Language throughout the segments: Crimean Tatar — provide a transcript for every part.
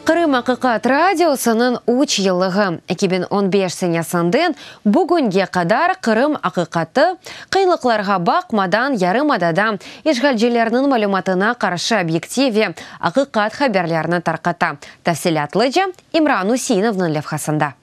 Qırım Aqiqat Radiosınıñ üç yıllığı, 2015 senesinden bugünge qadar Qırım Aqiqatı, qıyınlıqlarğa baqmadan, yarımadada işğalcilerniñ malümatına qarşı obyektiv ve aqiqat haberlerni tarqata. Tafsilâtlıca İmran Useinovnıñ levhasında.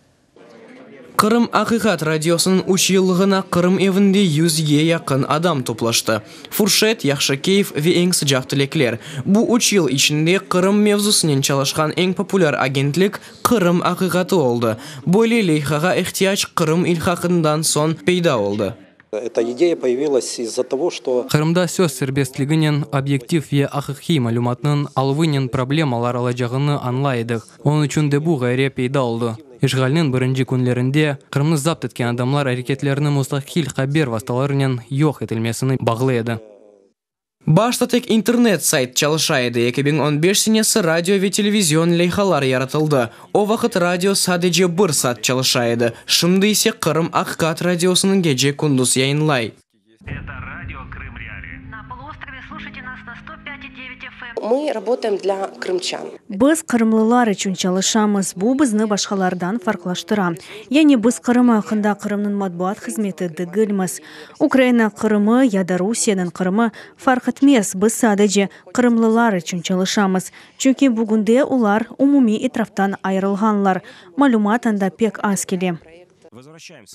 Qırım Aqiqat Radiosınıñ üç yıllığına Qırım evinde yüzge yaqın adam toplaştı. Furşet, yahşı keyf ve eñ sıcaq tilekler. Bu üç yıl içinde Qırım mevzusınen çalışqan eñ populâr agentlik Qırım Aqiqatı oldı. Böyle leyhağa ihtiyac Qırım ilhaqından soñ peyda oldı. Эта идея появилась из-за того, что Qırımda söz serbestliginen, obyektiv ve aqiqiy malümatnıñ aluvınen problemalar olacağını añlay edik. Onıñ içün de bu ğayre peyda oldı. İşğalniñ birinci künlerinde Qırımnı zapt etken adamlar areketlerini mustaqil haber vastalarınen yoq etilmesine bağlı edi. Başta tek internet sayt çalışa edi. 2015 senesi radio ve televizion leyhalar yaratıldı. O vaqıt radio sadece bir saat çalışa edi. Şimdi ise Qırım Aqiqat Radiosınıñ gece-kündüz yayınlay. Это радио Крым Реалии. На полуострове слушайте нас на 105,9 FM. Мы работаем для крымчан. Biz qırımlılar içün çalışamız, bu bizni başqalardan farqlaştıra. Yani biz Qırım aqqında Qırımnıñ matbuat hızmeti degilmiz. Ukraina Qırımı ya da Rusiyeniñ Qırımı, farq etmez, biz sadece qırımlılar içün çalışamız, çünki bugünde olar umumiy etraftan ayırılğanlar, malümat anda pek az kele.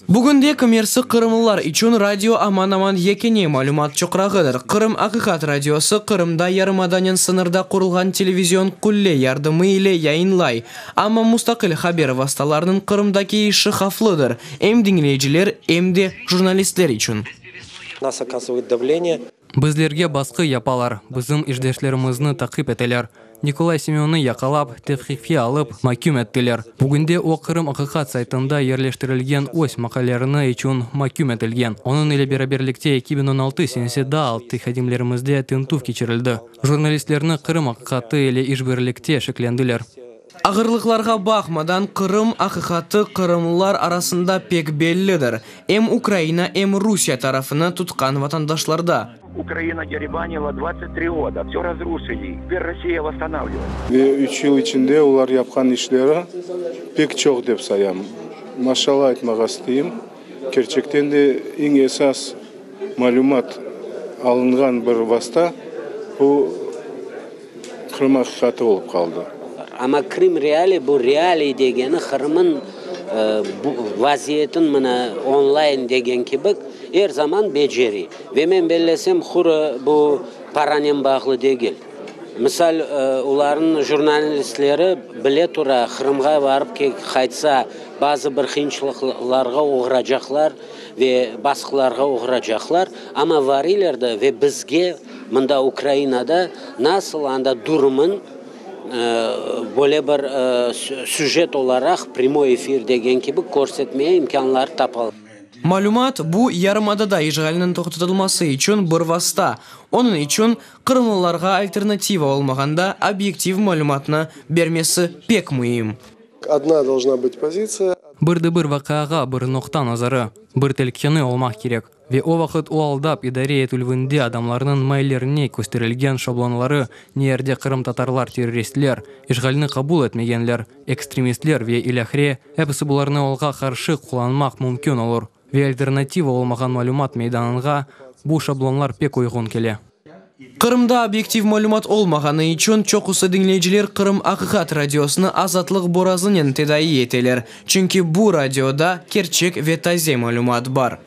Bugünde kimerde qırımlılar içün radio aman-aman yekâne malümat çoqrağıdır. Qırım Aqiqat Radiosı Qırımda yarımadanen sıñırda qurulğan televizion qulle yardımı ile yayınlay. Amma mustaqil haber vastalarınıñ Qırımdaki işi havflıdır, em diñleyiciler, em de jurnalistler içün. Нас оказывают давление. Bizlerge basqı yapalar, bizim işdeşlerimizni taqip eteler. Nikolay Semennı yaqalap, tevqifke alıp, maküm ettiler. Bugünde o Qırım Aqiqat saytında yerleştirilgen öz maqalelerini içün maküm etilgen. Onıñ ile beraberlikte 2016 senesi daa altı hadimlerimizde tintüv keçirildi. Jurnalistlerni Qırım Aqiqatı ile işbirlikte şeklendiler. Ağırlıqlarğa baqmadan, Qırım Aqiqatı qırımlılar arasında pek bellidir. Em Ukraina, em Rusiye tarafını tutqan vatandaşlarda. Украина дерибанила 23 года, все разрушили, теперь Россия восстанавливает. Ve 3 yıl içinde olar yapqan işleri pek çoq dep sayam. Maşalla aytmağa isteyim. Kerçekten de eñ esas malümat alınğan bir vasta bu Qırım Aqiqatı olıp qaldı. Amma Krım Reali bu realiy degeni Qırımın vaziyetin mına online degen kibi er zaman beceri. Ve men bellesem quru bu paranen bağlı degil. Misal olarnıñ jurnalistleri bile tura Qırımğa barıp qaytsa bazı bir qıyınçılıqlarğa oğracaqlar ve basqılarğa oğracaqlar. Amma varıylar da ve bizge mında Ukrainada nasıl anda durumın böyle bir süjet olaraq прямой efir degen kibi körsetmeye imkânlar tapalar. Malümat bu yarımadada işğalniñ toqtatılması içün bir vasta. Onıñ içün qırımlılarğa alternativa olmağanda obyektiv malümatnı bermesi pek müim. Одна должна быть позиция. Bir de bir vaqiağa bir noqta nazarı, bir telkini olmaq kerek. Ve o vaqıt o aldap idare etilüvinde adamlarnıñ maillerine kösterilgen şablonları ne yerde qırımtatarlar terroristler, işğalni qabul etmegenler, ekstremistler ve ilâhre episi bularnı olarğa qarşı qullanmaq mümkün olur. Ve alternativa olmağan malümat meydanına bu şablonlar pek uyğun kele. Qırımda obyektiv malümat olmağanı içün çoqusı diñleyiciler Qırım Aqiqat Radiosını azatlıq borazınen tedaiy eteler. Çünki bu radioda kerçek ve taze malümat bar.